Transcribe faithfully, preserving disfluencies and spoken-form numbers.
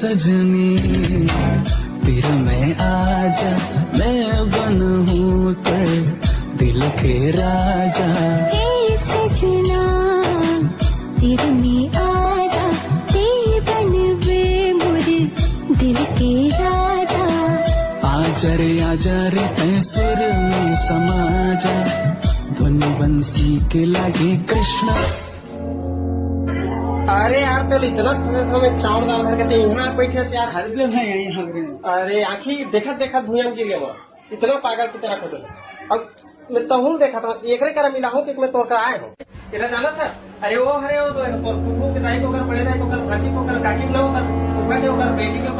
सजनी, तीर में आजा, मैं बनूं तेरे दिल के राजा। हे सजना, तीर में आजा, ते बनबे मोर दिल के राजा। आजा रे आजा रे, तैं सुर में समा जा, धुन बंसी के लागे कृष्णा। अरे यार, तेल इतना खाना था, मैं चावल दाल धर के ते यहाँ बैठे थे यार। हर दिन है यही हर दिन। अरे आँखी देखत देखत भुइयां गिर गया, इतना पागल की तरह खोजो। अब मैं तहूँ देखा था, एकरे करा मिला हूँ कि मैं तोर कर आए हूँ। तेरा जाना था? अरे वो हरे वो तो तोर फूफू के दाई को कर, बड़े दाई को कर, भांजी को कर, काकी बुलाओ कर, फूफा के कर, बेटी को कर,